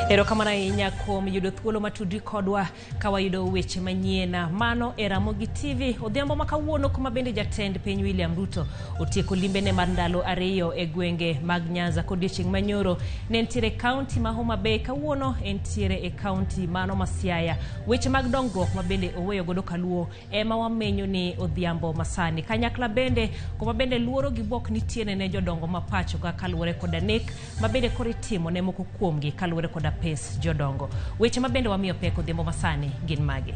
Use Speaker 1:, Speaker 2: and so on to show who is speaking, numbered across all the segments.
Speaker 1: Erokamano ahinya kuom yudo thuolo matudri kodwa ka wayudo weche manyien. Mano e Ramogi TV odhiambo ma kawuono, kuma bende jatend piny William Ruto otieko limbene mar ndalo 2 e gwenge mag Nyanza. Kodiochieng' manyoro ne nitiere kaunti ma Homa Bay, kawuono entiere e kaunti mano ma Siaya. Weche mag dongruok ma bende oweyo godo kaluo ema wamenyo ni odhiambo masani. Kanyakla bende kuma bende luoro gi bwok nitiere ne jodongo ma pacho ka kaluwore koda nek ma bende koro itimo ne moko kuomgi kaluwore koda pes jodongo. Weche ma bende wamiyo pek odhiambo masani gin magi.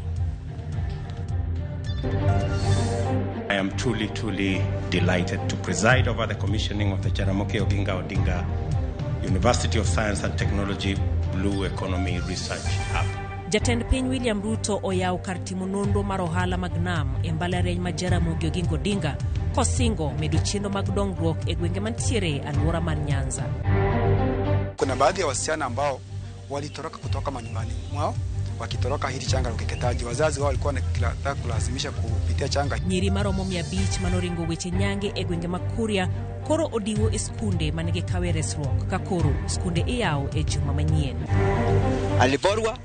Speaker 2: I am truly, truly delighted to preside over the commissioning of the Jaramogi Oginga Odinga University of Science and Technology Blue Economy Research Hub.
Speaker 1: Jatend piny William Ruto oyawo kar timo nonro mar ohala mag nam e mbalariany ma Jaramogi Oginga Odinga, kosingo medo chenro mag dongruok e gwenge mantiere e alwora mar Nyanza.
Speaker 3: Kuna baadhi ya wasichana ambao walitoroka kutoka manyumbani mwao wakitoroka hili changa la ukeketaji. Wazazi wao walikuwa wanataka kulazimisha kupitia changa.
Speaker 1: Nyiri maromo 500 manoringo weche nyange e gwenge mag Kuria koro odiwo e skunde mane gikawe resruok, ka koro skunde iyawo e juma manyien.
Speaker 4: Aliporwa,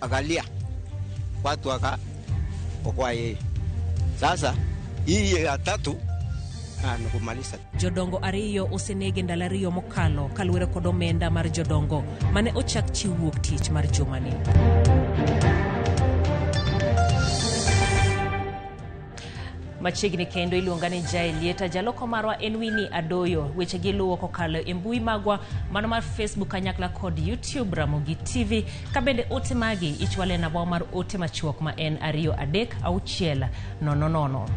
Speaker 4: akalia, watu waka okoa yeye. Sasa hii ya tatu ni kumaliza.
Speaker 1: Jodongo 2 oseneg e ndalo 2 mokalo kaluwore kod omenda mar jodongo mane ochak chiw wuok tich mar jumani. Machiegni kendo iluonga ni Jaelieta, jaloko marwa en Winnie Adoyo. Weche gi luwo kokalo e mbui magwa mano mar Facebook kanyakla kod YouTube Ramogi TV. Ka bende ote magi ichwale namba mar ote machuok ma en 236 00.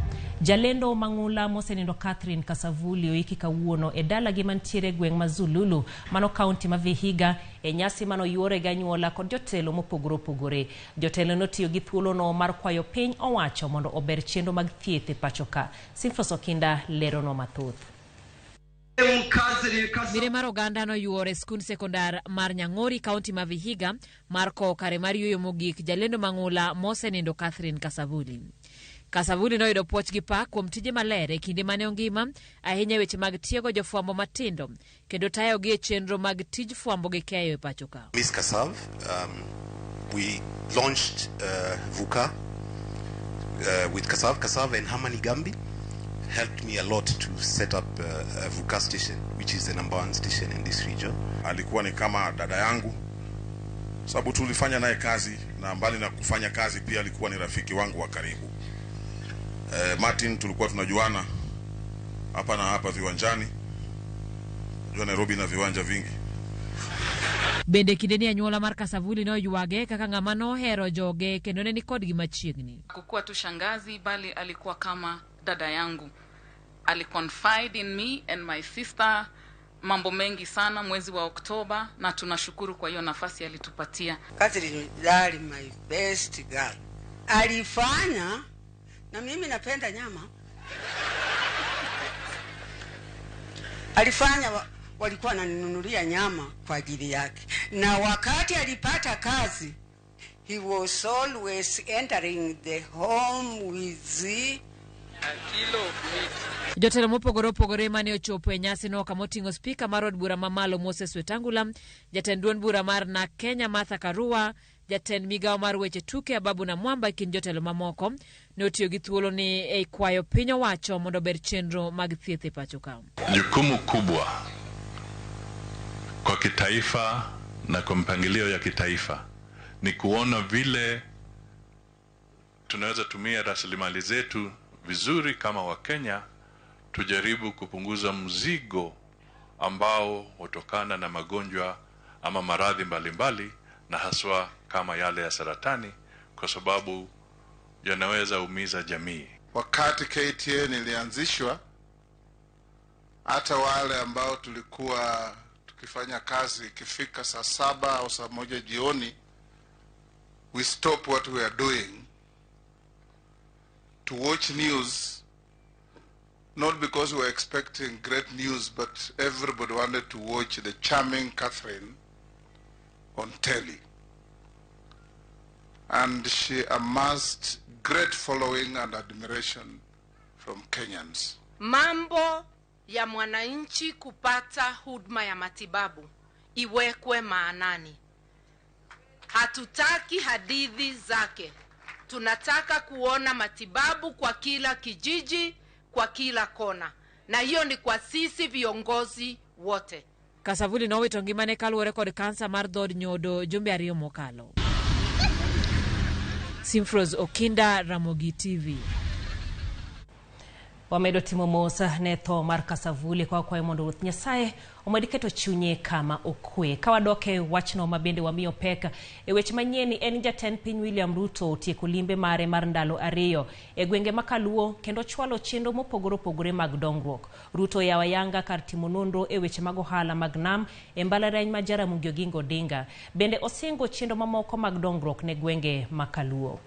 Speaker 1: Jalendo mang'ula mosenindo Catherine Kasavuli oiki kawuono e dalagi mantiere e gweng' ma Zululu, mano kaunti ma Vihiga, e nyasi manoyuore gi anyuola kod jotelo mopogore opogore. Jotelo notiyo gi thuolono mar kwayo piny owacho mondo ober chenro mag thieth e pacho ka. Simfos Okinda leronwa mathoth.
Speaker 5: Mire mar oganda noyuoro e skund sekondar mar Nyang'ori, kaunti ma Vihiga, mar kowo kare mar yueyo mogik jalendo mang'ula mosenindo Catherine Kasavuli. Kasavuli noyudo puoch gi pak kuom tije maler e kinde mane ongima, ahinya e weche mag tiego jofwambo matindo kendo tayogi e chenro mag tij fwambo gi keyo e pacho ka.
Speaker 6: Miss Kasav, we launched VUCA with Kasav. Kasav and Hamani Gambi helped me a lot to set up a VUCA station, which is the number one station in this region.
Speaker 7: Alikuwa ni kama dada yangu, sababu tulifanya naye kazi, na mbali na kufanya kazi pia alikuwa ni rafiki wangu wa karibu. Martin tulikuwa tunajuana hapa na hapa viwanjani. Najua Nairobi na viwanja vingi.
Speaker 5: Bende kinde ni anyuola mar Kasavuli noywage kaka ng'ama nohero joge kendo ne ni kodgi machiegni.
Speaker 8: Hakukuwa tu shangazi, bali alikuwa kama dada yangu. Aliconfide in me and my sister mambo mengi sana mwezi wa Oktoba, na tunashukuru kwa hiyo nafasi alitupatia.
Speaker 9: Catherine Dali, my best girl. Alifanya na mimi napenda nyama. Alifanya walikuwa wananinunulia nyama kwa ajili yake, na wakati alipata kazi, he was always entering the home with the
Speaker 5: Jotelo mopogore opogore mane ochopo e nyasino kamoting'o spika mar od bura mamalo Moses Wetangula, jatend duond bura mar NARC Kenya Martha Karua, jatend migawo mar weche tuke Ababu Namwamba e kind jotelo mamoko ne otiyo gi thuolo ni e kwayo piny owacho mondo ober chenro mag thieth e pacho ka.
Speaker 10: Jukumu kubwa kwa kitaifa na kwa mpangilio ya kitaifa ni kuona vile tunaweza tumia rasilimali zetu vizuri kama Wakenya, tujaribu kupunguza mzigo ambao hutokana na magonjwa ama maradhi mbalimbali, na haswa kama yale ya saratani, kwa sababu yanaweza umiza jamii.
Speaker 11: Wakati KTN ilianzishwa, hata wale ambao tulikuwa tukifanya kazi, ikifika saa 7 au saa 1 jioni, we stop what we are doing to watch news, not because we were expecting great news, but everybody wanted to watch the charming Catherine on telly. And she amassed great following and admiration from Kenyans.
Speaker 12: Mambo ya mwananchi kupata huduma ya matibabu iwekwe maanani. Hatutaki hadithi zake. Tunataka kuona matibabu kwa kila kijiji, kwa kila kona. Na hiyo ni kwa sisi viongozi wote.
Speaker 5: Kasavuli nowito ngimane kaluwore kod kansa mar dhood nyodo jumbe 2 mokalo. Simfros Okinda, Ramogi TV.
Speaker 1: Wamedo timo mos ne tho mar Kasavuli kwa kwayo mondo Ruoth Nyasaye omed keto chunye kama okwe. Ka wadok e wachno ma bende wamiyo pek e weche manyien, en jatend piny William Ruto otieko limbe mare mar ndalo 2 e gwenge ma Kaluo kendo chwalo chenro mopogore opogore mag dongruok. Ruto yawo ayanga kar timo nonro e weche mag ohala mag nam e mbalariany ma Jaramogi Oginga Odinga. Bende osingo chenro mamoko mag dongruok ne gwenge ma Kaluo.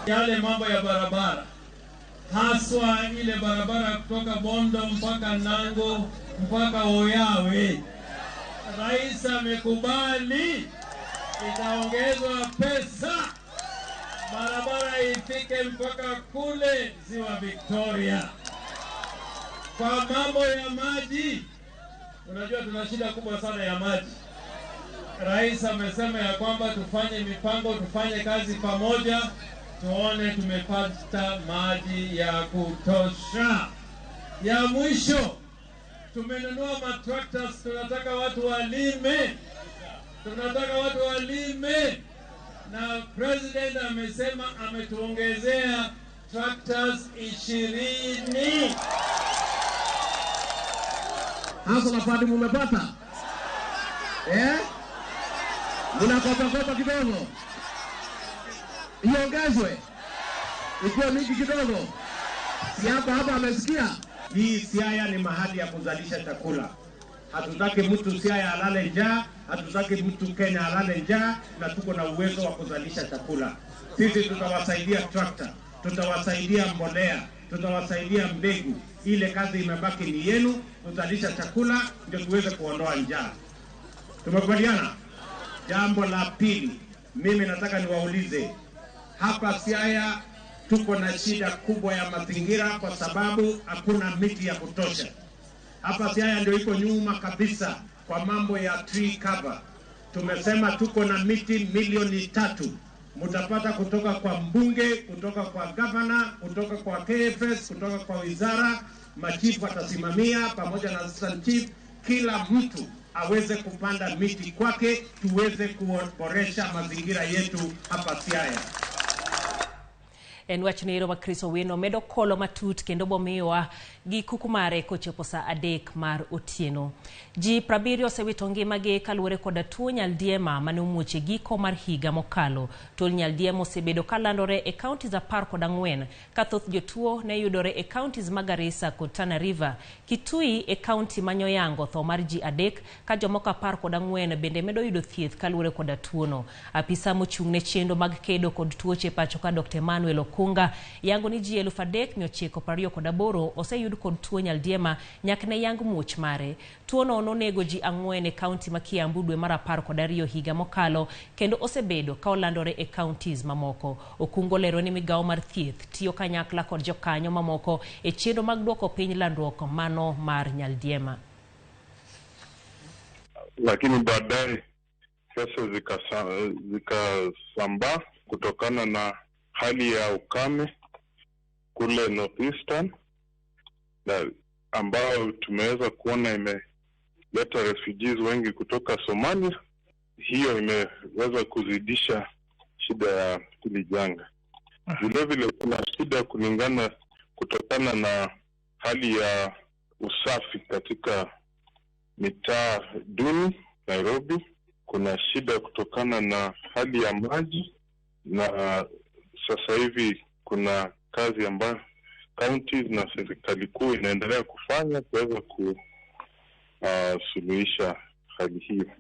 Speaker 13: Yale mambo ya barabara, haswa ile barabara kutoka Bondo mpaka Nango mpaka Oyawe, Rais amekubali itaongezwa pesa, barabara ifike mpaka kule Ziwa Victoria. Kwa mambo ya maji, unajua tuna shida kubwa sana ya maji. Rais amesema ya kwamba tufanye mipango, tufanye kazi pamoja, tuone tumepata maji ya kutosha. Ya mwisho, tumenunua matractors, tunataka watu walime. Tunataka watu walime. Na president amesema ametuongezea tractors 20.
Speaker 14: Hapo mapadi mumepata? Eh? Mnakopa kopa kidogo. Iongezwe. Ikiwa mingi kidogo. Si hapa hapa amesikia?
Speaker 2: Hii Siaya ni mahali ya kuzalisha chakula. Hatutaki mtu Siaya alale njaa, hatutaki mtu Kenya alale njaa, na tuko na uwezo wa kuzalisha chakula. Sisi tutawasaidia tractor, tutawasaidia mbolea, tutawasaidia mbegu. Ile kazi imebaki ni yenu, kuzalisha chakula ndio tuweze kuondoa njaa. Tumekubaliana? Jambo la pili, mimi nataka niwaulize, hapa Siaya tuko na shida kubwa ya mazingira kwa sababu hakuna miti ya kutosha. Hapa Siaya ndio iko nyuma kabisa kwa mambo ya tree cover. Tumesema tuko na miti milioni 3. Mutapata kutoka kwa mbunge, kutoka kwa governor, kutoka kwa KFS, kutoka kwa wizara. Machifu watasimamia pamoja na assistant chief. Kila mtu aweze kupanda miti kwake, tuweze kuboresha mazingira yetu hapa Siaya.
Speaker 1: En wach nero ma Chris Owino medo kolo matut kendo bomiwa gi kuku mare kochopo saa 3 mar otieno. Ji 70 osewito ngimagi kaluwore koda tuo nyaldiema mane omuoch e giko mar higa mokalo. Tuo nyaldiema osebedo kalandore e counties 14 ka thoth jotuo ne yudore e counties mag Garissa kod Tana River. Kitui e county ma Nyoyango tho mar ji 3 ka jomoko 14 bende medo yudo thieth kaluwore koda tuono. Apisa mochung' ne chenro mag kedo kod tuoche pacho ka Dr. Emmanuel Okunga yango ni ji 3928 oseyud kod tuo nyaldiema nyaka ne yang muoch mare. Tuono nonego ji 4 e kaunti ma Kiambu dwe mar 12 higa mokalo kendo osebedo ka olandore e counties mamoko. Okungo lero ni migawo mar thieth tiyo kanyakla kod jokanyo mamoko e chenro mag duoko piny landruok mano mar nyaldiema.
Speaker 15: Lakini baadaye sasa zikasambaa kutokana na hali ya ukame kule Northeastern, na ambao tumeweza kuona imeleta refugees wengi kutoka Somalia. Hiyo imeweza kuzidisha shida ya hili janga. Vile vile kuna shida kulingana kutokana na hali ya usafi katika mitaa duni Nairobi. Kuna shida kutokana na hali ya maji, na sasa hivi kuna kazi ambayo counties na serikali kuu inaendelea kufanya kuweza kusuluhisha hali hiyo.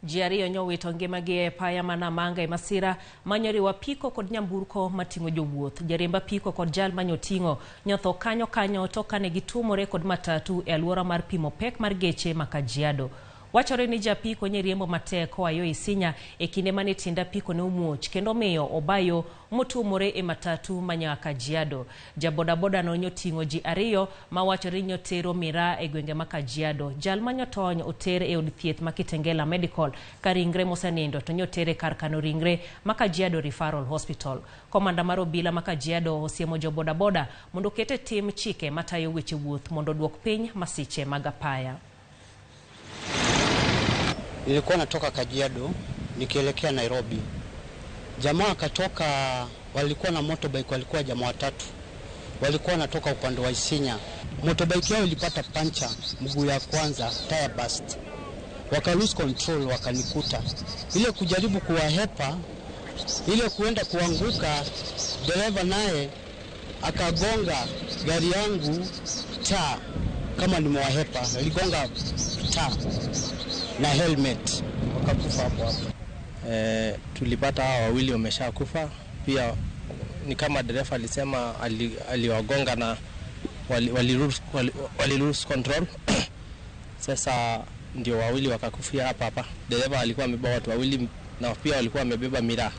Speaker 1: Ji ariyo nyowito ngimagi e apaya ma Namanga e masira manyoriwo apiko kod nyamburko mating'o jowuoth. Jariemb apiko kod jal manyoting'o nyotho kanyo kanyo tok kane gituomore kod matatu e alwora mar pimo pek mar geche ma Kajiado. Wachore ni japiko nye riembo matek koa yo Isinya e kinde mane tiend apiko ne omuoch kendo miyo obayo motuomore e matatu manya Kajiado. Jabodaboda no nyoting'o ji ariyo ma wachore ni nyotero miraa e gwenge ma Kajiado. Jal manyotony oter e od thieth ma Kitengela Medical ka ringre mosenindo to nyotere kar kano ringre ma Kajiado Referral Hospital. Komanda mar obila ma Kajiado osiemo jo bodaboda mondo oket e tim chike matayo weche wuoth mondo oduok piny masiche mag apaya.
Speaker 16: Nilikuwa natoka Kajiado nikielekea Nairobi. Jamaa akatoka, walikuwa na motorbike, walikuwa jamaa watatu, walikuwa wanatoka upande wa Isinya. Motorbike yao ilipata pancha mguu ya kwanza, tire burst, waka lose control, wakanikuta. Ile kujaribu kuwahepa, ile kuenda kuanguka, dereva naye akagonga gari yangu taa, kama nimewahepa, aligonga taa na helmet, wakakufa hapo hapo.
Speaker 17: Tulipata hawa wawili wameshakufa. Pia ni kama dereva alisema aliwagonga na wali lose control. Sasa ndio wawili wakakufia hapa hapa. Dereva alikuwa amebeba watu wawili na pia walikuwa wamebeba miraa.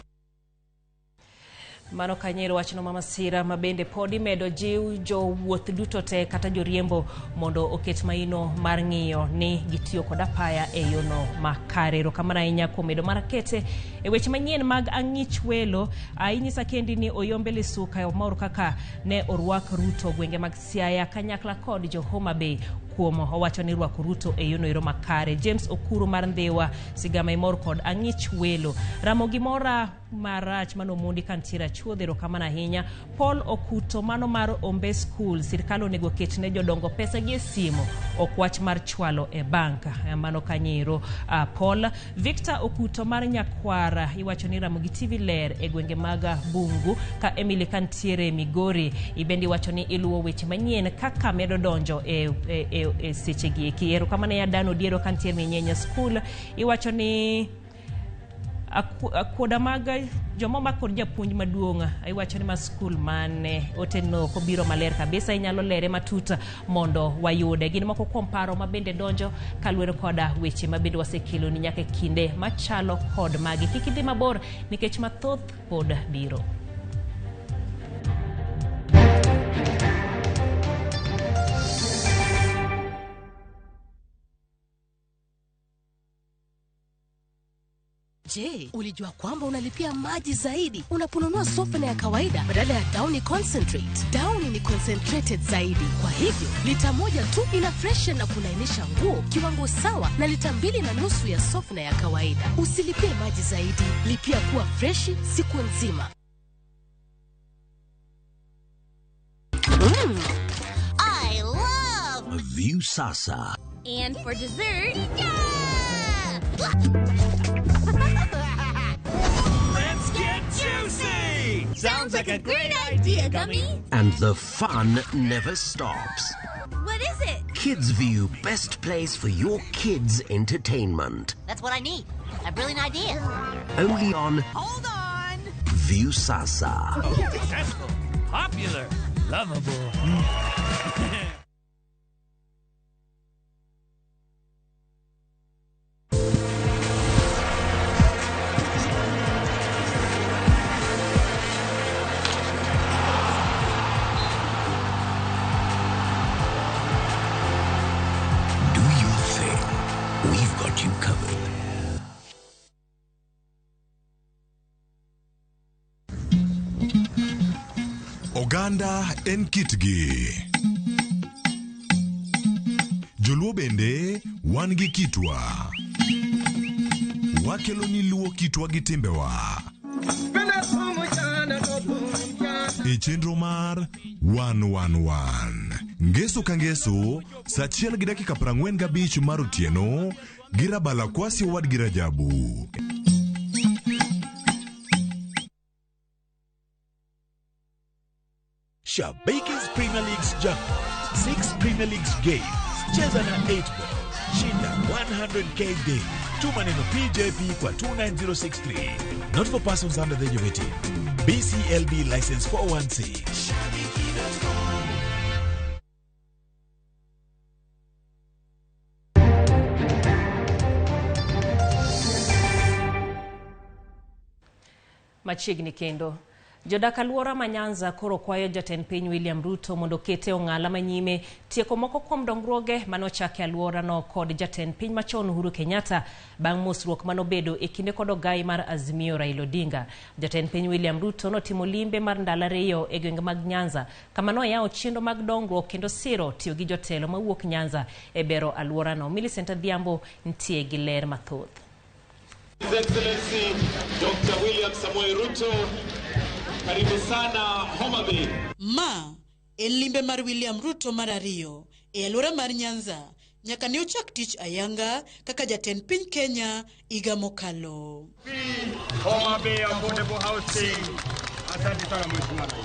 Speaker 1: Mano kanyero wachno ma masira ma bende pod imedo jiw jowuoth duto te kata joriembo mondo oket maino mar ng'iyo ni gitiyo kod apaya e yono makare. Erokamano ahinya kuom medo mar kete e weche manyien mag ang'ich welo. Inyisa kendi ni Oyombe Lisuka omor kaka ne orwak Ruto gwenge mag Siaya kanyakla kod jo Homa Bay kuom owacho ni rwako Ruto e yono ero makare. James Okuru mar Ndhiwa sigama imor kod ang'ich welo. Ramogi mora marach manomondi kantiere achuodh, erokamano ahinya. Paul Okuto mano mar Ombe School, sirkal onego ket ne jodongo pesa gi e simu, ok wach mar chwalo e bank. Mano kanyero Paul. Victor Okuto mar Nyakwara iwacho ni Ramogi TV ler e gwenge mag Bungu. Ka Emily kantiere Migori ibendi iwacho ni iluwo weche manyien kaka medo donjo e seche gi eki. Erokamano ya Dan Odiero kantiere Minyenya School iwacho ni akuoda mag joma omak kod japuonj maduong' iwacho ni ma skul mane oteno kobiro maler kabisa, inyalo lere matut mondo wayude. Gin moko kuom paro ma bende donjo kaluwore koda weche ma bende wasekeloni nyaka e kinde machalo kod magi. Kik idhi mabor nikech mathoth pod biro.
Speaker 18: Je, ulijua kwamba unalipia maji zaidi unaponunua softener ya kawaida badala ya Downy Concentrate? Downy ni concentrated zaidi. Kwa hivyo, lita 1 tu ina freshen na kulainisha nguo kiwango sawa na lita 2.5 ya softener ya kawaida. Usilipie maji zaidi, lipia kuwa freshi siku nzima.
Speaker 19: I love
Speaker 20: Viusasa.
Speaker 19: And for dessert, yeah!
Speaker 21: Let's get juicy!
Speaker 19: Sounds like a great idea, Gummy.
Speaker 20: And the fun never stops.
Speaker 19: What is it?
Speaker 20: Kids View, best place for your kids' entertainment.
Speaker 19: That's what I need. A brilliant idea.
Speaker 20: Only on
Speaker 19: Hold on!
Speaker 20: Viusasa.
Speaker 21: Successful, popular, lovable.
Speaker 20: We've got you covered.
Speaker 22: Oganda en kitgi. Joluo bende wan gi kitwa. Wakelo ni luo kitwa gi timbewa. E chenro mar 111. Ngeso ka ngeso, saa 1:45 mar otieno, gi Rabala Kwasi owadgi Rajabu.
Speaker 23: Shabaki's Premier League's jackpot. 6 Premier Leagues games,
Speaker 3: Cheza na 8ball. Shinda 100K daily. Tuma neno PJP kwa 29063. Not for persons under the age of 18. BCLB license 416.
Speaker 1: Machiegni kendo. Jodak alwora ma Nyanza koro kwayo jatend piny William Ruto mondo okete ong'ala manyime tieko moko kuom dongruoge manochak e alworano kod jatend piny machon Uhuru Kenyatta bang' mosruok manobedo e kinde kod ogai mar Azimio Raila Odinga. Jatend piny William Ruto notimo limbe mar ndalo 2 e gwenge mag Nyanza kama noyawo chenro mag dongruok kendo siro tiyo gi jotelo mawuok Nyanza e bero alworano. Millicent Adhiambo nitie gi ler mathoth.
Speaker 4: His Excellency Dr. William Samoei Ruto, karibu sana Homa Bay.
Speaker 23: Ma en limbe mar William Ruto mar 2 e alwora mar Nyanza nyaka ne ochak tich ayanga kaka jatend piny Kenya higa mokalo.
Speaker 4: Homa Bay Affordable Housing. Asante sana Mheshimiwa Rais.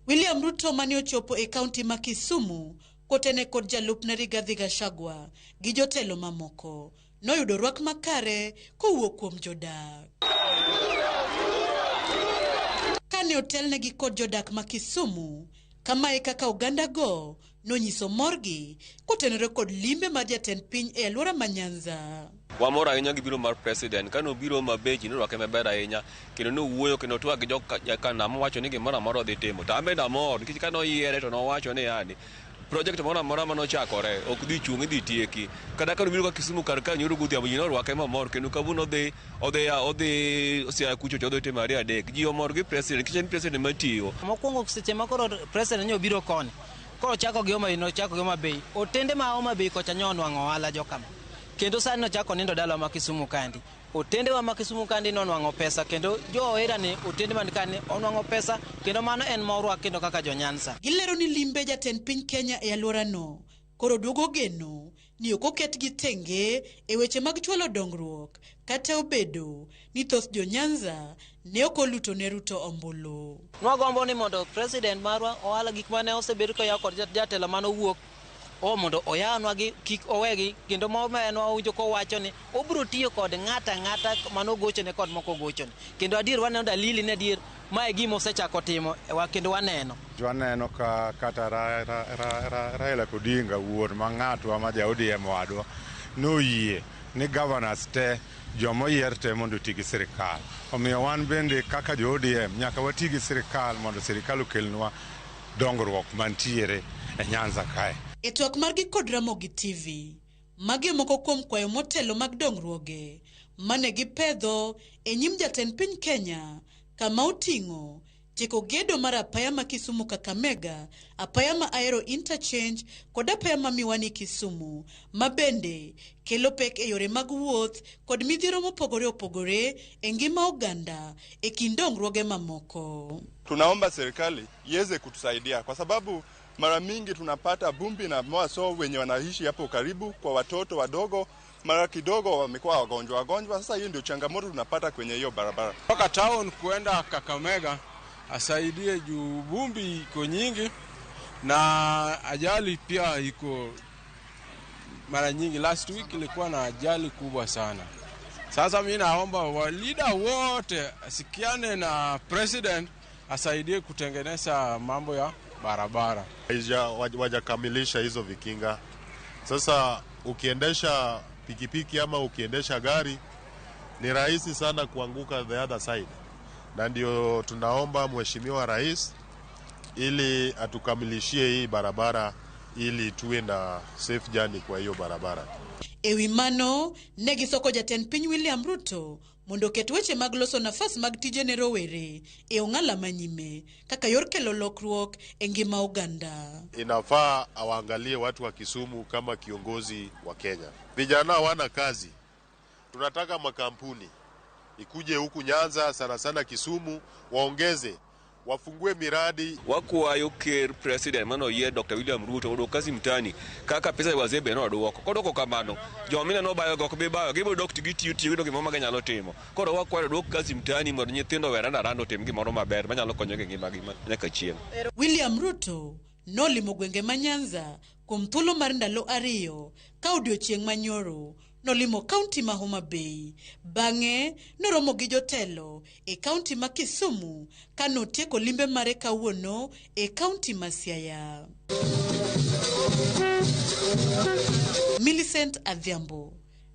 Speaker 23: William Ruto mane ochopo e kaunti ma Kisumu kotene kod jalupne Rigathi Gachagua gi jotelo mamoko noyudo rwak makare kowuok kuom jodak. Kane otelnegi kod jodak ma Kisumu, kamae kaka oganda go nonyiso morgi kotenore kod limbe mar jatend piny e alwora ma Nyanza.
Speaker 24: Wamor ahinya gi biro mar president. Kane obiro Homa Bay ji norwake maber ahinya kendo nowuoyo kendo twak gi jokanam mowacho ni gimoro amora odhi timo. To an bende amor nikech kane oyiere to nowacho ni yani project moro amora manochakore ok dhi chung' idhi tieki. Kata kane obiro ka Kisumu kar ka nyoro godhiambo ji norwake mamor kendo kawuono odhi Siaya kucho to odhi timo 2 3. Ji omor gi president nikech en president matiyo.
Speaker 25: Mokwongo seche ma koro president nyo obiro koni, koro ochako gi Homa Bay, nochako gi Homa Bay. Otende ma Homa Bay kocha nyo onwang'o ohala jokama. Kendo sani nochako nindo dalawa ma Kisumu kandi. Otendewa ma Kisumu kandi nonwang'o pesa kendo jo ohera ni otende man kani onwang'o pesa kendo mano en morwa kendo kaka jo Nyanza.
Speaker 23: Gilero ni limbe jatend piny Kenya e alworano koro duogo geno ni ok oketgi tenge e weche mag chwalo dongruok kata obedo ni thoth jo Nyanza ne ok oluto ne Ruto ombulu.
Speaker 25: Nwagombo ni mondo president marwa ohala gik mane osebedo koyawo kod jatelo mane owuok o mondo oyawnwa gi kik owegi kendo momenwa owinjo kowacho ni obiro tiyo kod ng'ata ang'ata manogochone kod mok ogochone. Kendo adier waneno dalili ni adier mae gima osechako timo kendo waneno.
Speaker 26: Waneno ka kata Raila Odinga wuon ma ng'atwa ma ja ODM wadwa noyie ni governors te jomoyier te mondo oti gi sirikal. Omiyo wan bende kaka jo ODM nyaka wati gi sirikal mondo sirikal okelnwa dongruok mantiere e Nyanza kae.
Speaker 23: E twak margi kod Ramogi TV, magi moko kuom kwayo motelo mag dongruoge mane gipedho e nyim jatend piny Kenya kama oting'o tieko gedo mar apaya ma Kisumu Kakamega, apaya ma Ahero Interchange kod apaya ma Miwani Kisumu, ma bende kelo pek e yore mag wuoth kod midhiero mopogore opogore e ngima oganda e kind dongruoge mamoko.
Speaker 27: Tunaomba serikali iweze kutusaidia kwa sababu mara mingi tunapata vumbi na mwaso wenye wanaishi hapo karibu kwa watoto wadogo, mara kidogo wamekuwa wagonjwa. Sasa hiyo ndio changamoto tunapata kwenye hiyo barabara.
Speaker 28: Toka town kuenda Kakamega asaidie juu vumbi iko nyingi na ajali pia iko mara nyingi. Last week ilikuwa na ajali kubwa sana. Sasa mimi naomba wa leader wote asikiane na president asaidie kutengeneza mambo ya barabara.
Speaker 29: Wajakamilisha hizo vikinga. Sasa ukiendesha pikipiki ama ukiendesha gari ni rahisi sana kuanguka the other side. Na ndio tunaomba Mheshimiwa Rais ili atukamilishie hii barabara ili tuwe na safe journey kwa hiyo barabara.
Speaker 23: Ewi mano ne gisoko jatend piny William Ruto mondo oket weche mag loso nafas mag tije ne rowere e ong'ala manyime kaka yor kelo lokruok e ngima oganda.
Speaker 29: Inafaa awaangalie watu wa Kisumu kama kiongozi wa Kenya. Vijana hawana kazi. Tunataka makampuni ikuje huku Nyanza, sana sana Kisumu, waongeze, wafungue miradi.
Speaker 24: Wakwayo ker president mano yie Dr. William Ruto oduok kazi mtaani kaka pesa wazee no oduoko. Kodoko kamano jomina no bayo go be bayo gibo dok tigi tiyo tiyo gimoro ma ginyalo timo. Koro wakwayo oduok kazi mtaani mondo nyithindo owere rando otim gimoro maber manyalo konyogi e ngimagi nyaka chieng'.
Speaker 23: William Ruto nolimo gwenge ma Nyanza kuom thuolo mar ndalo 2 ka odiochieng' manyoro nolimo kaunti ma Homa Bay. Bang'e noromo gi jotelo e kaunti ma Kisumu ka notieko limbe mare kawuono e kaunti ma Siaya. Millicent Adhiambo,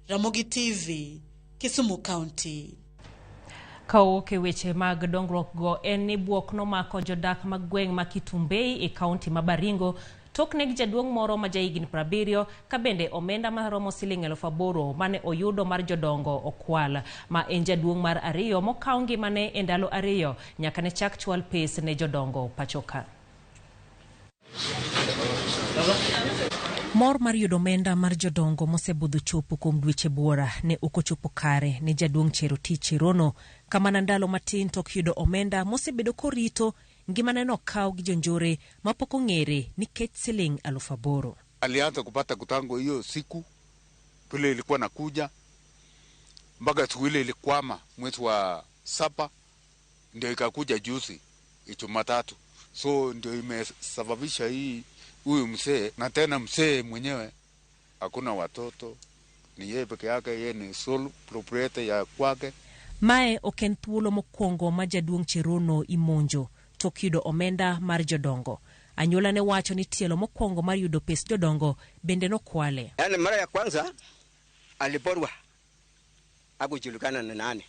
Speaker 23: Ramogi TV, Kisumu County.
Speaker 1: Kawuok e weche mag dongruok go en ni buok nomako jodak mag gweng' ma Kitumbei e kaunti ma Baringo tok neg jaduong' moro ma jahigni 70 ka bende omenda maromo siling 8,000 mane oyudo mar jodongo okwal, ma en jaduong' mar 2 mokaw ngimane e ndalo 2 nyaka ne chak chwal pes ne jodongo pachoka. Mor mar yudo omenda mar jodongo mosebudho chopo kuom dweche buora ne ok ochopo kare ne jaduong' Cherotich Cherono, kamana ndalo matin tok yudo omenda mosebedo korito ngimane nokaw gi jonjore mapok ong'ere nikech siling 8,000.
Speaker 5: Alianza kupata kutango hiyo siku vile ilikuwa nakuja mpaka siku ile ilikwama mwezi wa 7, ndio ikakuja juzi Jumatatu, so ndio imesababisha hii huyu mzee. Na tena mzee mwenyewe hakuna watoto, ni yeye peke yake, yeye ni sole proprietor ya kwake.
Speaker 1: Mae ok en thuolo mokwongo ma jaduong' Cherono imonjo tok yudo omenda mar jodongo. Anyuola ne wacho ni tielo mokwongo mar yudo pes jodongo bende nokwale.
Speaker 6: Yaani mara ya kwanza aliporwa hakujulikana ni nani.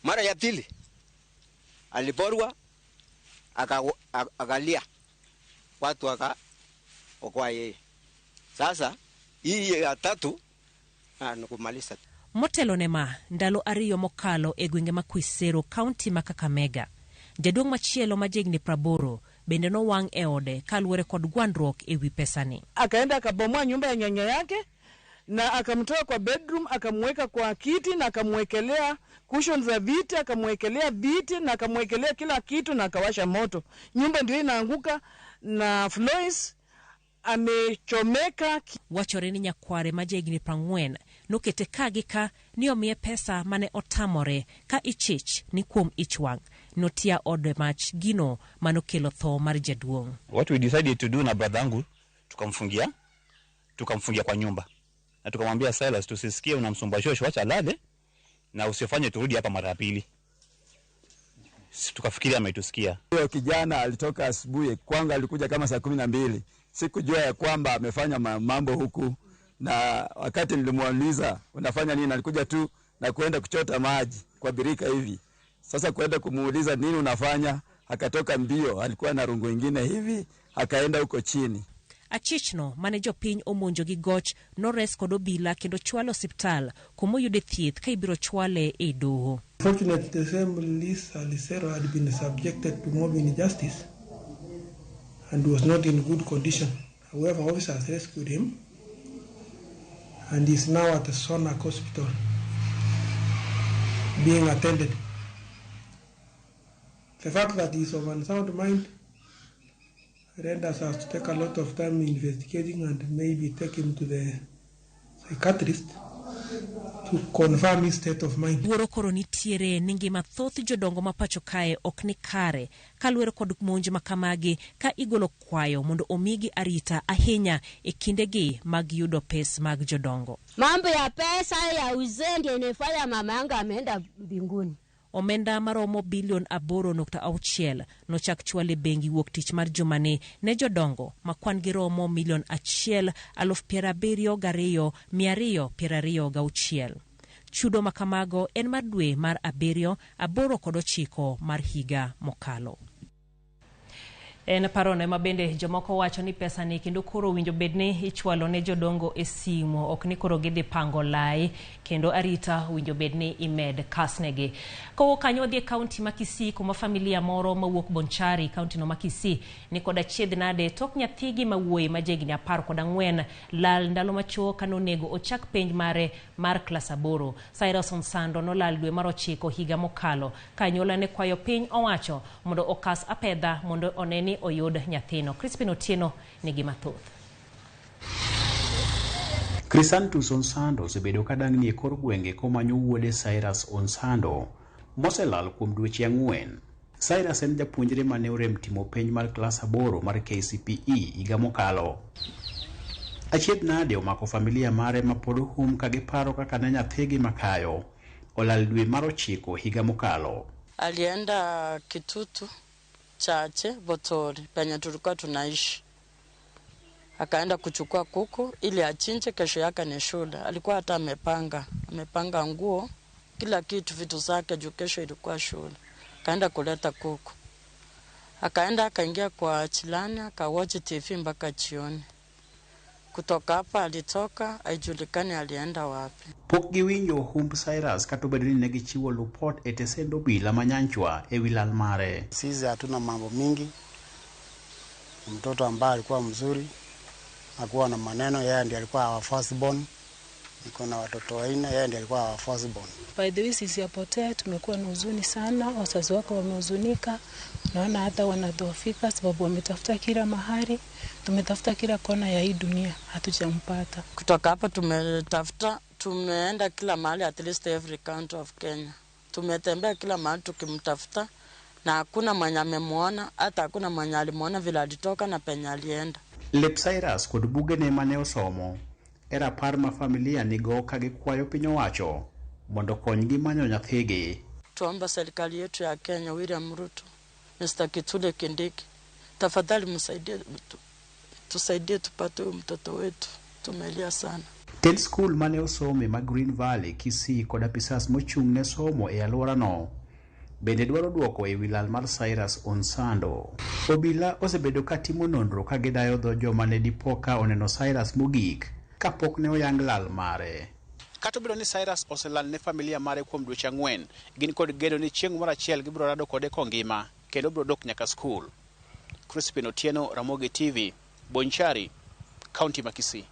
Speaker 6: Mara ya pili aliporwa akalia watu wakaokoa yeye. Sasa hii ya tatu nikumaliza.
Speaker 1: Motelo ne ma ndalo 2 mokalo e gwenge ma Kuisero, kaunti ma Kakamega, jaduong' machielo ma jahigni 80 bende nowang' e ode kaluwore kod gwandruok e wi pesani.
Speaker 7: Akaenda akabomoa nyumba ya nyanya yake na akamtoa kwa bedroom, akamweka kwa kiti na akamwekelea cushions za viti, akamwekelea viti na akamwekelea kila kitu na akawasha moto. Nyumba ndio inaanguka na Flois amechomeka.
Speaker 1: Wachore ni nyakware ma jahigni 40 nokete ka gi ka ni omiye pesa mane otamore ka ichich ni kuom ich wang' notia ode mach gino manokelo tho mar jaduong'.
Speaker 8: What we decided to do na brother yangu, tukamfungia kwa nyumba na tukamwambia Silas, tusisikie unamsumbua shosho, acha alale na usifanye turudi hapa mara ya pili. Tukafikiria ametusikia.
Speaker 9: Huyo kijana alitoka asubuhi kwangu, alikuja kama saa 12. Sikujua ya kwamba amefanya mambo huku, na wakati nilimuuliza unafanya nini, alikuja tu na kuenda kuchota maji kwa birika hivi. Sasa kuenda kumuuliza nini unafanya, akatoka mbio, alikuwa na rungu ingine hivi, akaenda huko chini.
Speaker 1: Achichno mane jopiny omonjo gi goch nores kod obila kendo chwalo osiptal kumoyude thieth ka ibiro chwale e doho.
Speaker 10: Fortunately, the same Lisa Lisero had been subjected to mob injustice and was not in good condition. However, officers rescued him and is now at the Sonak Hospital being attended. The fact that he is of unsound mind renders us to take a lot of time investigating and maybe take him to the psychiatrist to confirm his state of mind.
Speaker 1: Luoro koro nitiere ni ngima thoth jodongo ma pacho kae ok ni kare kaluwore kod monj ma kamagi ka igolo kwayo mondo omigi arita ahinya e kindegi mag yudo pes mag jodongo.
Speaker 11: Mambo ya pesa ya uzee ndio inafanya mama yangu ameenda mbinguni.
Speaker 1: Omenda maromo bilion 8.6 nochak chwale bengi wuok tich mar jumani ne jodongo ma kwan gi romo 1,072,226. Chudo makamago en mar dwe mar 7, 8 kod 9 mar higa mokalo. En parone ma bende jomoko wacho ni pesa ni kendo koro winjo bed ni ichwalo ne jodongo e simu, ok ni koro gidhi pango lai, kendo arita winjo bed ni imed kasnegi. Kowuok kanyo wadhi e kaunti ma Kisii kuma familia moro mawuok Bonchari, kaunti no ma Kisii, ni koda chiedh nade tok nyathigi ma wuoyi ma jahigni 14 lal ndalo machuok kane onego ochak penj mare mar klas 8. Cyrus Onsando nolal dwe mar 9 higa mokalo ka anyuola ne kwayo piny owacho mondo okas apedha mondo one ni oyud nyathino. Crispin Otieno nigi mathoth.
Speaker 12: Crisantus Onsando osebedo ka dang'ni e kor gwenge komanyo wuode Cyrus Onsando moselal kuom dweche 4. Cyrus en japuonjre mane orem timo penj mar klas 8 mar KCPE higa mokalo. Achiedh nade omako familia mare ma pod hum ka giparo kaka ne nyathigi makayo olal dwe mar 9 higa mokalo.
Speaker 2: Alienda Kitutu Chache Botori penye tulikuwa tunaishi, akaenda kuchukua kuku ili achinje, kesho yake ni shule. Alikuwa hata amepanga nguo, kila kitu, vitu zake juu kesho ilikuwa shule. Akaenda kuleta kuku, akaenda akaingia kwa chilani akawatch TV mpaka jioni. Kutoka hapa alitoka, haijulikani alienda wapi.
Speaker 12: Pok giwinjo humb Cyrus kata obedo ni ne gichiwo lupot e tesend obila ma Nyanchwa e wi lal mare.
Speaker 13: Sisi hatuna mambo mingi, mtoto ambaye alikuwa mzuri, hakuwa na maneno, yeye ndiye alikuwa our first born. Niko na watoto 4, yeye ndiye alikuwa our first born.
Speaker 14: By the way, sisi apotea, tumekuwa na huzuni sana, wazazi wako wamehuzunika, naona hata wanadhoofika sababu wametafuta kila mahali, tumetafuta kila kona ya hii dunia, hatujampata.
Speaker 2: Kutoka hapa tumetafuta, tumeenda kila mahali, at least every county of Kenya. Tumetembea kila mahali tukimtafuta na hakuna mwenye amemuona, hata hakuna mwenye alimuona vile alitoka na penye alienda.
Speaker 12: Lep Cyrus kod bugene mane osomo e rapar ma familia nigo ka gikwayo piny owacho mondo konygi manyo nyathigi.
Speaker 2: Tuomba serikali yetu ya Kenya, William Ruto, Mr. Kithure Kindiki, tafadhali msaidie, tusaidie tupate huyu mtoto wetu, tumelia sana.
Speaker 12: Tend skul mane osome ma Green Valley, Kisii kod apisas mochung' ne somo e alworano bende dwaro dwoko e wi lal mar Cyrus Onsando. Obila osebedo ka timo nonro ka gidayo dho joma ne dipo ka oneno Cyrus mogik kapok ne oyang lal mare.
Speaker 15: Kata obedo ni Cyrus oselal ne familia mare kuom dweche 4, gin kod geno ni chieng' moro achiel gibiro rado kode kongima kendo obiro dok nyaka skul. Crispin Otieno, Ramogi TV, Bonchari, County ma Kisii.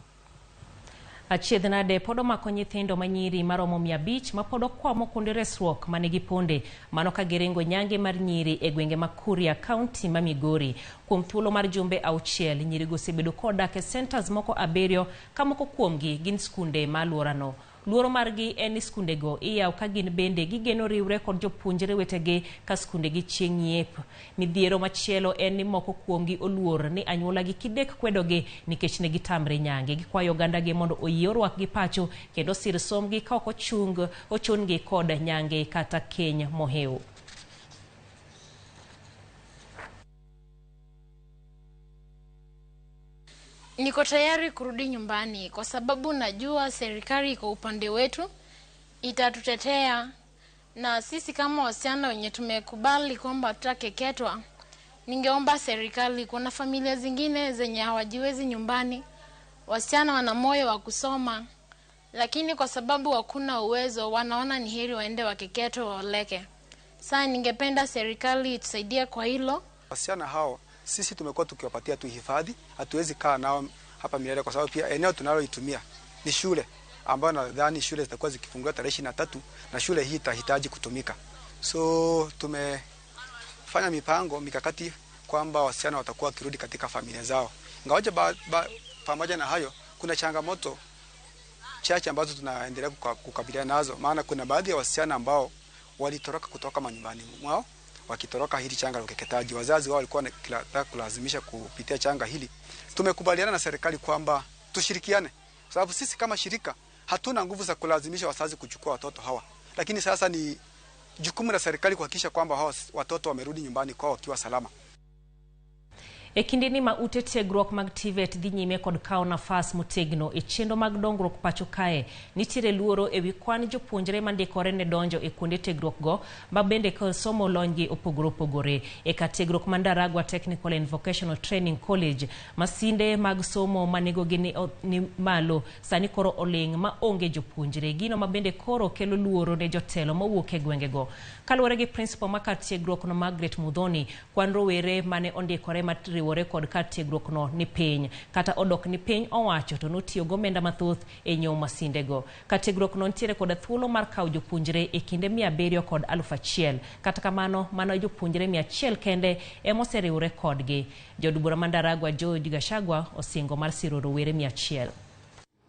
Speaker 1: Achiedh nade pod omako nyithindo manyiri maromo 500 ma pod okwamo kuonde resruok mane giponde mano ka giringo nyange mar nyiri e gwenge ma Kuria, kaunti ma Migori. Kuom thuolo mar jumbe 6, nyirigo osebedo kodak e centers moko 7 ka moko kuomgi gin skunde ma alworano. Luoro margi en ni skundego iyawo ka gin bende gigeno riwre kod jopuonjre wetegi ka skundegi chieng' yiep. Midhiero machielo en ni moko kuomgi oluor ni anyuolagi kidek kwedogi nikech ne gitamre nyange. Gikwayo ogandagi mondo oyie orwakgi pacho kendo sir sombgi ka ok ochun-gi kod nyange kata keny mohew.
Speaker 16: Niko tayari kurudi nyumbani kwa sababu najua serikali iko upande wetu, itatutetea, na sisi kama wasichana wenye tumekubali kwamba tutakeketwa, ningeomba serikali, kuna familia zingine zenye hawajiwezi nyumbani, wasichana wana moyo wa kusoma, lakini kwa sababu hakuna uwezo wanaona ni heri waende wakeketwe waoleke. Sasa ningependa serikali itusaidie kwa hilo.
Speaker 17: Wasichana hao sisi tumekuwa tukiwapatia tu hifadhi, hatuwezi kaa nao hapa milele kwa sababu pia eneo tunaloitumia ni shule ambayo nadhani shule zitakuwa zikifunguliwa tarehe 23 na shule hii itahitaji kutumika. So tumefanya mipango mikakati kwamba wasichana watakuwa wakirudi katika familia zao. Ingawaje pamoja na hayo kuna changamoto chache ambazo tunaendelea kukabiliana nazo, maana kuna baadhi ya wasichana ambao walitoroka kutoka manyumbani mwao wakitoroka hili changa la ukeketaji. Wazazi wao walikuwa wanataka kulazimisha kupitia changa hili. Tumekubaliana na serikali kwamba tushirikiane, kwa sababu sisi kama shirika hatuna nguvu za kulazimisha wazazi kuchukua watoto hawa, lakini sasa ni jukumu la serikali kuhakikisha kwamba hawa watoto wamerudi nyumbani kwao wakiwa salama.
Speaker 1: E kindeni ma ute tiegruok mag TVET dhi nyime kod kawo nafas motegno e chenro mag dongruok pacho kae, nitiere luoro ewi kwan jopuonjre mandikore ne donjo e kuonde tiegruok go ma bende somo lonygi opogore opogore. E kar tiegruok ma Ndaragwa Technical and Vocational Training College, masinde mag somo ma nengogi ni malo sani koro oling' ma onge jopuonjre, gino ma bende koro kelo luoro ne jotelo mowuok e gwengego. Kaluwore gi principal ma kar tiegruok no Margaret Muthoni, kwan rowere mane ondikore riwore kod kar tiegruok no ni piny kata odok ni piny owacho to notiyo gomenda mathoth e nyiewo masindego. Kar tiegruok no nitiere koda thuolo mar kawo jopuonjre e kinde 700 kod 1000. Kata kamano mano jopuonjre 100 kende ema oseriwre kodgi. Jaod bura ma Ndaragwa George Gachagua osingo mar siro rowere 100.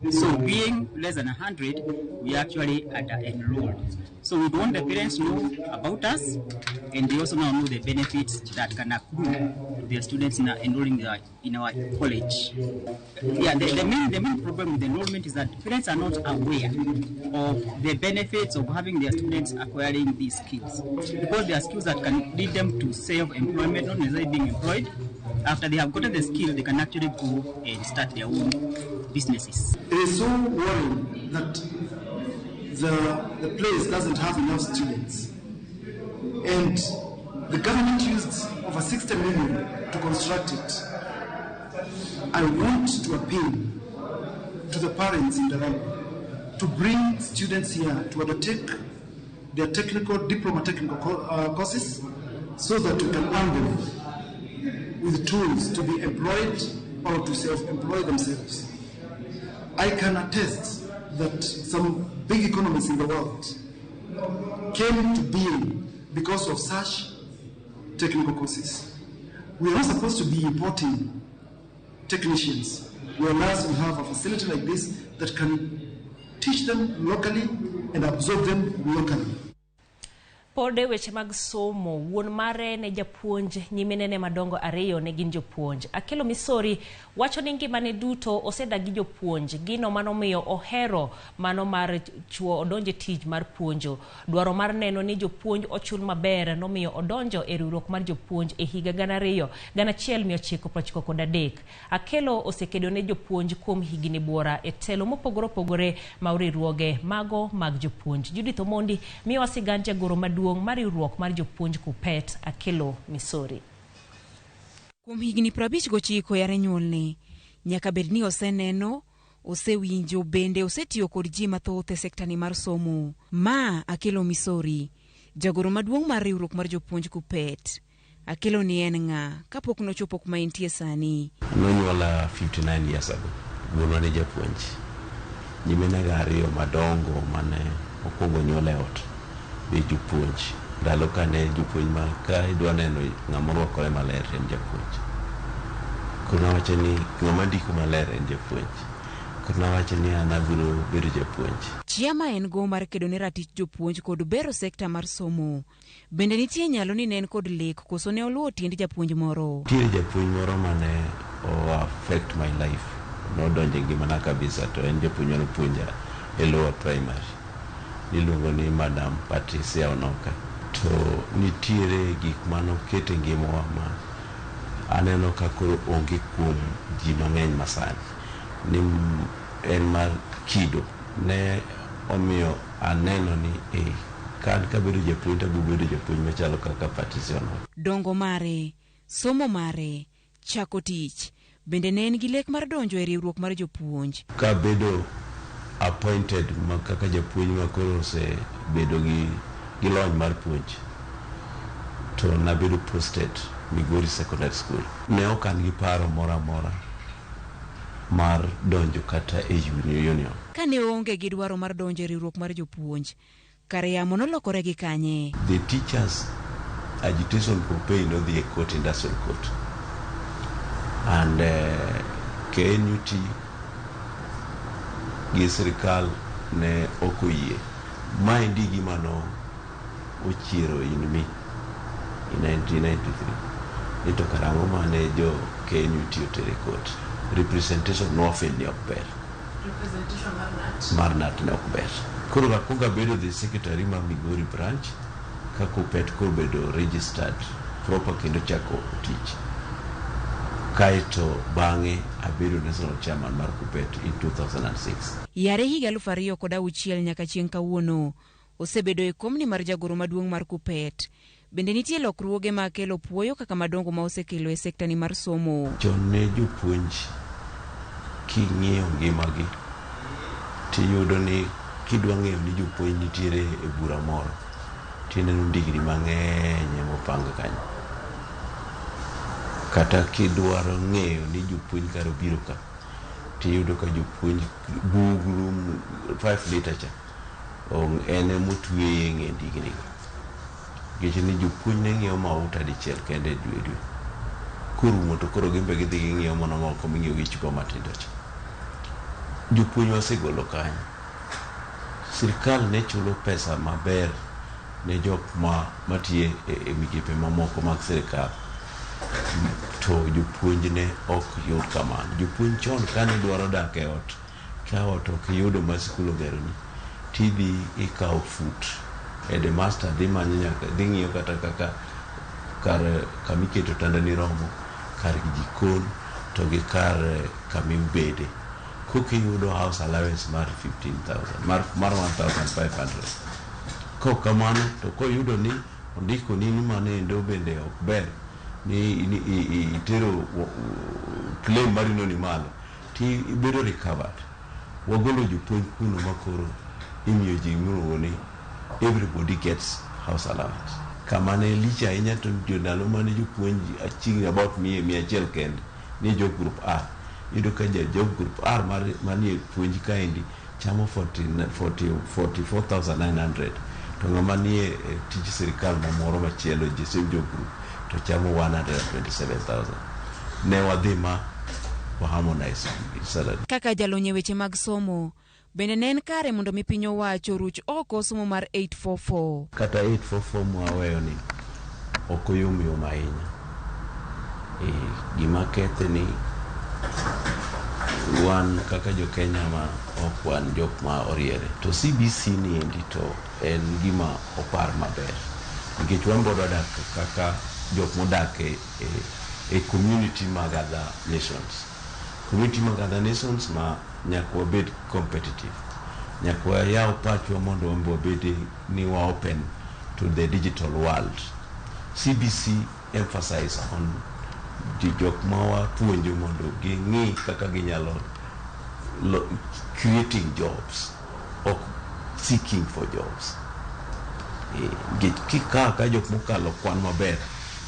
Speaker 3: So being less than 100, we are actually under-enrolled. So we want the parents to know about us, and they also now know the benefits that can accrue to their students in enrolling in our college. Yeah, the main problem with enrollment is that parents are not aware of the benefits of having their students acquiring these skills, because they are skills that can lead them to self-employment, not necessarily being employed. After they have gotten the skill, they can actually go and start their own businesses.
Speaker 4: It is so worrying that the place doesn't have enough students. And the government used over 60 million to construct it. I want to appeal to the parents in Ndaragwa to bring students here to undertake their technical, diploma technical courses so that we can arm them with tools to be employed or to self-employ themselves. I can attest that some big economies in the world came to being because of such technical courses. We are not supposed to be importing technicians, whereas we have a facility like this that can teach them locally and absorb them locally.
Speaker 1: Pod e weche mag somo, wuon mare ne japuonj, nyiminene madongo ariyo ne gin jopuonj. Akelo Misori wacho ni ngimane duto osedagi jopuonj, gino manomiyo ohero mano mar chuo odonjo e tich mar puonjo. Dwaro mar neno ni jopuonj ochul maber nomiyo odonjo e riwruok mar jopuonj e higa 1993. Akelo osekedo ne jopuonj kuom higni buora e telo mopogore opogore ma riwruoge mago mag jopuonj. Judith Omondi miyowa sigand jagoro maduong' mar riwruok mar jopuonj KUPPET, Akelo Misori.
Speaker 18: Kuom higni 59 yare nyuolne, nyaka bed ni oseneno, osewinjo bende osetiyo kod ji mathoth e sektani mar somo. Ma Akelo Misori, jagoro maduong' mar riwruok mar jopuonj KUPPET. Akelo ni en ng'a kapok nochopo kuma entie sani?
Speaker 19: Nonyuola 59 years ago. Wuonwa ne japuonj. Nyiminega ariyo madongo mane okwongo nyuol e ot be jopuonj. Ndalo kane jopuonj ma ka idwa neno ng'ama orwakore maler en japuonj. Koro nawacho ni ng'ama ndiko maler en japuonj. Koro nawacho ni an abiro bedo japuonj.
Speaker 18: Chia ma en go mar kedo ne ratich jopuonj kod bero sekta mar somo. Bende nitie nyalo ni ne en kod lek koso ne oluwo tiend japuonj moro?
Speaker 19: Nitiere japuonj moro mane o affect my life. Nodonjo e ngimana kabisa to en japuonj mane opuonja e lower primary. Iluongo ni Madam Patricia Onoka. To nitiere gik manoketo e ngimawa ma aneno ka koro onge kuom ji mang'eny masani. Ni en mar kido. Ne omiyo aneno ni ka an kabedo japuonj to abiro bedo japuonj machalo kaka Patricia Onoka.
Speaker 18: Dongo mare, somo mare, chako tich, bende ne en gi lek mar donjo e riwruok mar jopuonj.
Speaker 19: Kabedo appointed ma kaka japuonj ma koro osebedo gi lony mar puonj, to nabedo posted Migori Secondary School. Ne ok an gi paro moro amora mar donjo kata e union.
Speaker 18: Kane oonge gi dwaro mar donjo e riwruok mar jopuonj, kare yamo nolokore gi kanye?
Speaker 19: The teachers agitation campaign nodhi e court, industrial court. And KNUT gi sirikal ne ok oyie. Maendi gima no ochiero in me in 1993. Ni to karang'o mane jo KNUT otere court. Representation nowafeel ni ok ber.
Speaker 20: Representation mar NAT?
Speaker 19: Mar NAT ne ok ber. Koro nakwongo abedo the secretary mar Migori branch, ka KUPPET koro bedo registered proper kendo chako tich. Kaeto bang'e abedo national chairman mar KUPPET in 2006.
Speaker 18: Yare higa 2006 nyaka chieng' kawuono, osebedo e komni mar jagoro maduong' mar KUPPET. Bende nitie lokruoge ma Akelo puoyo kaka madongo ma osekelo e sektani mar somo.
Speaker 19: Chon ne jopuonj king'iyo ngimagi tiyudo ni kidwa ng'eyo ni jopuonj nitiere e bura moro tineno ndigni mang'eny emopang kanyo. Kata kidwaro ng'eyo ni jopuonj kare obiro ka tiyudo ka jopuonj bugru 5 liter cha en emotweye e ng'e ndigni go. Nikech ni jopuonj ne ng'iewo mauta dichiel kende e dwe dwe. Korumo to koro gin be gidhi ging'iewo mana moko ming'iewo gi chupa matindo cha. Jopuonj wasegolo kanyo. Sirkal ne chulo pesa maber ne jok ma matiye e migepe mamoko mag sirkal, to jopuonj ne ok yud kamano. Jopuonj chon kane dwaro dak e ot, ka ot ok iyudo ma sikul ogeroni, tidhi ikawo fut. Headmaster dhi manyo nyaka dhi ng'iyo kata kaka kar kamiketo otandani romo, kar jikon to gi kar kamibede. Kokiyudo house allowance mar 15,000 mar 1,500. Kok kamano to koyudo ni ondiko ni mano endo bende ok ber ni itero claim mari no ni malo ti ibedo recovered. Wagolo jopuonj kuno makoro imiyo ji miluongo ni everybody gets house allowance. Kama ne lich ahinya to ndalo mane jopuonj achiegni about 100 kende ni job group R. Iyudo ka ja job group R manie puonj kaendi chamo 44,900 to ng'ama nie tij sirikal mamoro machielo the same job group to chamo 127,000. Ne wadhi ma wa harmonize salary.
Speaker 18: Kaka jalony e weche mag somo, bende ne en kare mondo mi piny owacho oruch oko somo mar 844.
Speaker 19: Kata 844 mwaweyo ni ok oyom yom ahinya. Gima kethe ni wan kaka jo Kenya ma ok wan jok ma oriere. To CBC ni endi to en gima opar maber. Nikech wan bodo dak kaka jok modak e community mag other nations. Community mag other nations ma nyaka wabed competitive. Nyaka wayaw pachwa mondo wan be wabed ni wa open to the digital world. CBC emphasize on jok ma wapuonjo mondo ging'i kaka ginyalo creating jobs ok seeking for jobs. Kikawo ka jok mokalo kwan maber,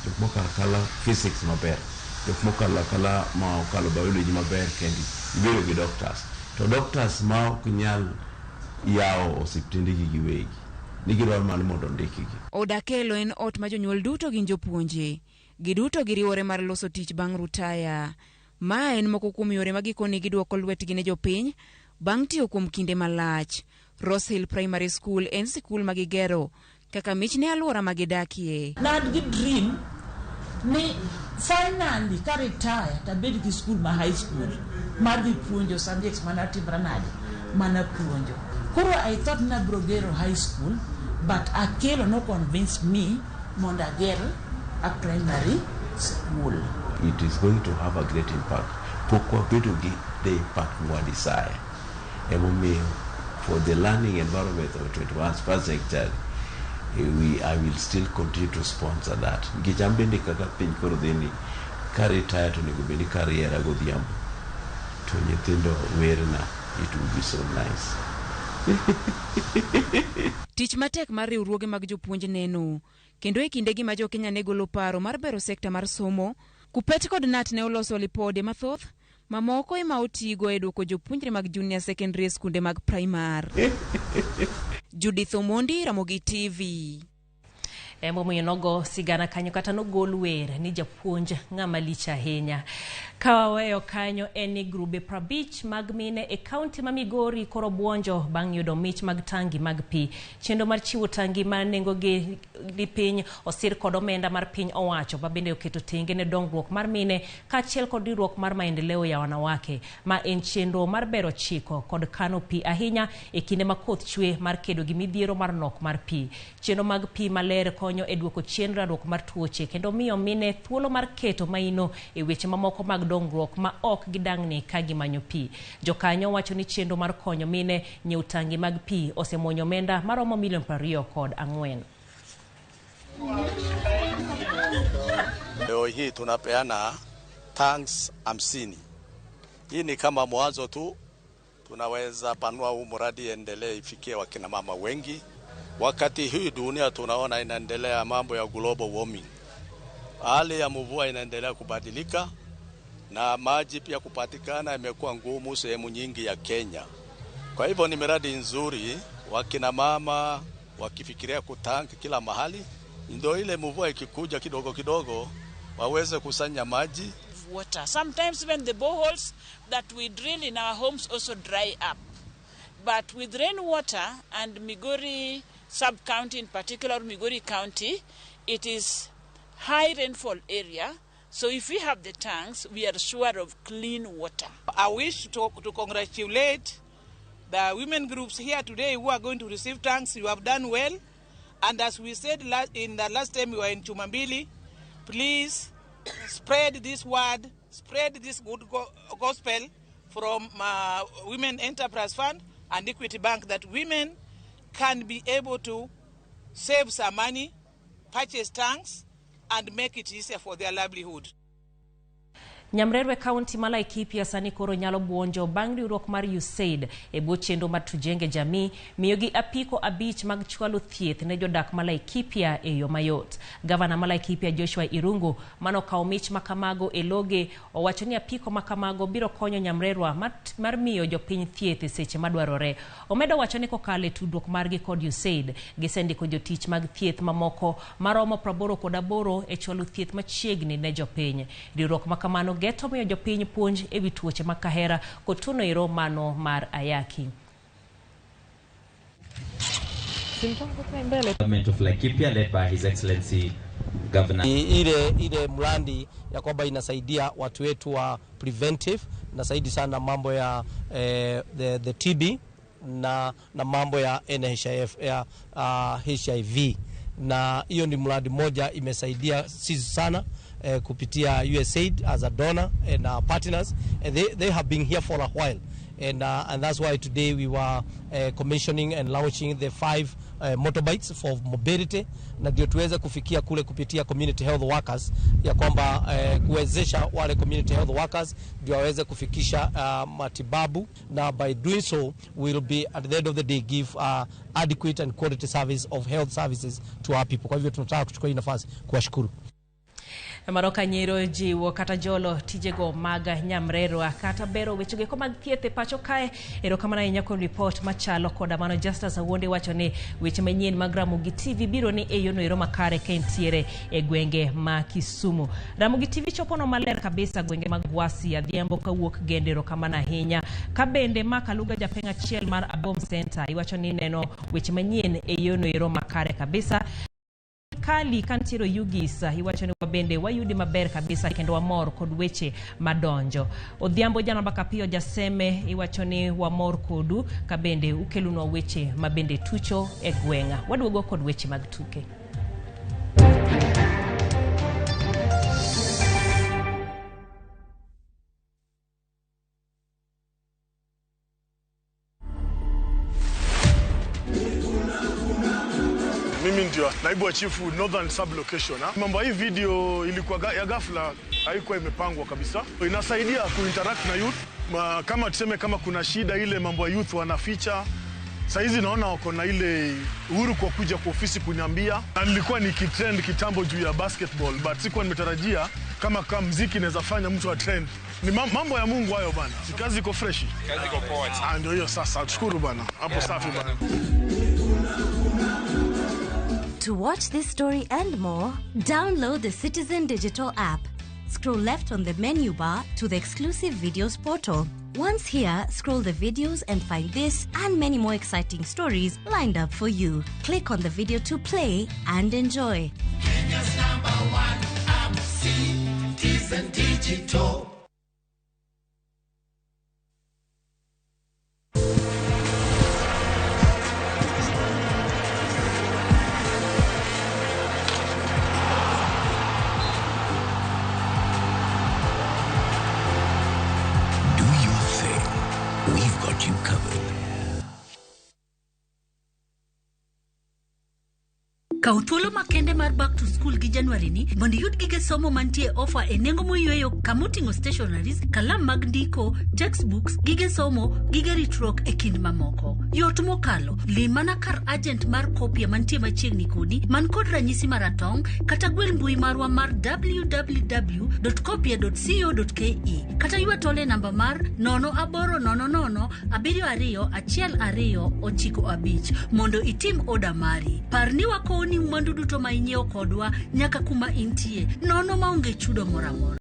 Speaker 19: jok mokalo akala physics maber, jok mokalo akala ma okalo biology maber kendi ibedo gi doctors. To doctors ma ok nyal yawo osiptende gi giwegi, ni gidwaro mana mondo ondikgi.
Speaker 18: Od Akelo en ot ma jonyuol duto gin jopuonje. Giduto giriwore mar loso tich bang' rutaya. Ma en moko kuom yore ma gikone gidwoko lwetgi ne jopiny bang' tiyo kuom kinde malach. Rose Hill Primary School en sikul ma gigero kaka mich ne alwora ma gidakie.
Speaker 20: Ne an gi dream ni finally ka retire to abed gi school ma high school madhi puonjo subjects mana timra nade mana puonjo. Koro I thought nabro gero high school, but Akelo no convince me mondo ager a primary school.
Speaker 19: It is going to have a great impact. Pok wabedo gi the impact mwa desire. Emomiyo for the learning environment of 21st century, I will still continue to sponsor that. Nikech an bende kaka piny koro dhi ni, ka retire to onego bed ni kariera godhiambo to nyithindo werna, it will be so nice.
Speaker 18: Tich matek mar riwruoge mag jopuonj neno. Kendo e kindegi ma jo-Kenya ne golo paro mar bero sekta mar somo, Kupet kod KNUT ne oloso lipode mathoth mamoko ema otigo e duoko jopuonjre mag junior secondary e skunde mag primar. Judith Omondi, Ramogi TV.
Speaker 1: Emomiyo nogo sigana kanyo kata nogol wer ni japuonj ng'ama lich ahinya. Ka waweyo kanyo en ni grube 50 mag mine e kaunti ma Migori koro buonjo bang' yudo mich mag tangi mag pi. Chenro mar chiwo tangi ma nengogi ni piny osir kod omenda mar piny owacho ma bende oketo tenge ne dongruok mar mine kaachiel kod riwruok mar maendeleo ya wanawake, ma en chenro mar bero chiko kod kano pi ahinya e kinde ma koth chwe mar kedo gi midhiero mar nok mar pi. Chenro mag pi maler konyo e duoko chien landruok mar tuoche kendo miyo mine thuolo mar keto maino e weche mamoko mag dongruok ma ok gidangni ka gimanyo pi. Jokanyo wacho ni chenro mar konyo mine nyiewo tangi mag pi osemuonyo omenda maromo milion 24.
Speaker 21: Leo hii tunapeana tanks 50. Hii ni kama mwanzo tu, tunaweza panua huu mradi endelee ifikie wakina mama wengi. Wakati hii dunia tunaona inaendelea mambo ya global warming. Hali ya mvua inaendelea kubadilika na maji pia kupatikana imekuwa ngumu sehemu nyingi ya Kenya. Kwa hivyo ni miradi nzuri, wakina mama wakifikiria kutank kila mahali, ndio ile mvua ikikuja kidogo kidogo waweze kusanya maji.
Speaker 20: water. Sometimes even the boreholes that we drill in our homes also dry up. But with rainwater and Migori sub-county, in particular Migori County, it is high rainfall area. So if we have the tanks, we are sure of clean water.
Speaker 5: I wish to congratulate the women groups here today who are going to receive tanks. You have done well. And as we said in the last time we were in Chumambili, please spread this word, spread this good gospel from Women Enterprise Fund and Equity Bank, that women can be able to save some money, purchase tanks, and make it easier for their livelihood.
Speaker 1: Nyamrerwe County ma Laikipia sani koro nyalo buonjo bang' riwruok mar USAID e bwo chenro mar Tujenge Jamii miyogi apiko 5 mag chwalo thieth ne jodak ma Laikipia e yo mayot. Gavana ma Laikipia Joshua Irungu manokawo mich makamago e loge owacho ni apiko makamago biro konyo Nyamrerwa mar miyo jopiny thieth e seche madwarore. Omedo wacho ni kokalo e tudruok margi kod USAID gisendiko jotich mag thieth mamoko maromo 88 e chwalo thieth machiegni ne jopiny. Riwruok makamano geto miyo jopiny puonj ewi tuoche mag kahera kod tuono ero mano mar ayaki.
Speaker 22: Government of Laikipia led by His Excellency Governor.
Speaker 23: Ile mradi ya kwamba inasaidia watu wetu wa preventive, inasaidia sana mambo ya the TB na mambo ya NHIF ya HIV, na hiyo ni mradi moja imesaidia sisi sana kupitia USAID as a donor and our partners, and they have been here for a while, and that's why today we were commissioning and launching the 5 motorbikes for mobility, na ndio tuweze kufikia kule kupitia community health workers, ya kwamba kuwezesha wale community health workers ndio waweze kufikisha matibabu, na by doing so we will be at the end of the day give adequate and quality service of health services to our people. Kwa hivyo tunataka kuchukua hii nafasi kuwashukuru.
Speaker 1: Maroka Nyero jiwo kata jolo tijego mag Nyamrerwa kata bero wechego eko mag thieth e pacho kae. Erokamano ahinya kuom ripot machalo koda mano. Justus Awuonde wacho ni weche manyien mag Ramogi TV biro ni e yono ero makare ka entiere e gwenge ma Kisumu. Ramogi TV chopono maler kabisa gwenge mag Gwasi, Adhiambo kawuok Gende. Erokamano ahinya. Ka bende ma Kaluga japeng' achiel mar Abom Center iwacho ni neno weche manyien e yono ero makare kabisa. Kali kantiero Yugis iwacho ni wabende wayudi maber kabisa kendo wamor kod weche madonjo. Odhiambo jana Bakapiyo Jaseme iwacho ni wamor kodu kabende ukelunwa weche mabende tucho e gweng'a. Waduogo kod weche mag tuke.
Speaker 24: Mimi ndio naibu wa chifu Northern Sub-Location. Mambo hii video ilikuwa ya ghafla, haikuwa imepangwa kabisa. Inasaidia kuinteract na youth. Kama tuseme kama kuna shida ile mambo ya youth wanaficha. Saa hizi naona wako na ile uhuru kwa kuja kwa ofisi kuniambia. Na nilikuwa nikitrend kitambo juu ya basketball, but sikuwa nimetarajia kama muziki inaweza fanya mtu atrend. Ni mambo ya Mungu hayo bana. Si kazi iko fresh.
Speaker 25: Kazi iko poa.
Speaker 24: Ndio hiyo sasa. Tushukuru bana. Hapo safi bana.
Speaker 26: To watch this story and more, download the Citizen Digital app. Scroll left on the menu bar to the exclusive videos portal. Once here, scroll the videos and find this and many more exciting stories lined up for you. Click on the video to play and enjoy.
Speaker 27: Kenya's #1 app, Citizen Digital.
Speaker 28: You covered.
Speaker 29: Kaw thuolo makende mar back to school gi January ni mondo iyud gige somo mantie offer e nengo moyweyo kamoting'o stationaries, kalam mag ndiko, textbooks, gige somo, gige ritruok e kind mamoko. Yot mokalo, lim mana kar agent mar Kopia mantie machiegni kodi man kod ranyisi maratong' kata gwel mbui marwa mar www.kopia.co.ke kata ywa tole namba mar 0800 72 12 95 mondo itim oda mari. Par ni wakoni mwandu duto ma inyiewo kodwa nyaka kuma intie nono maonge chudo moro amora.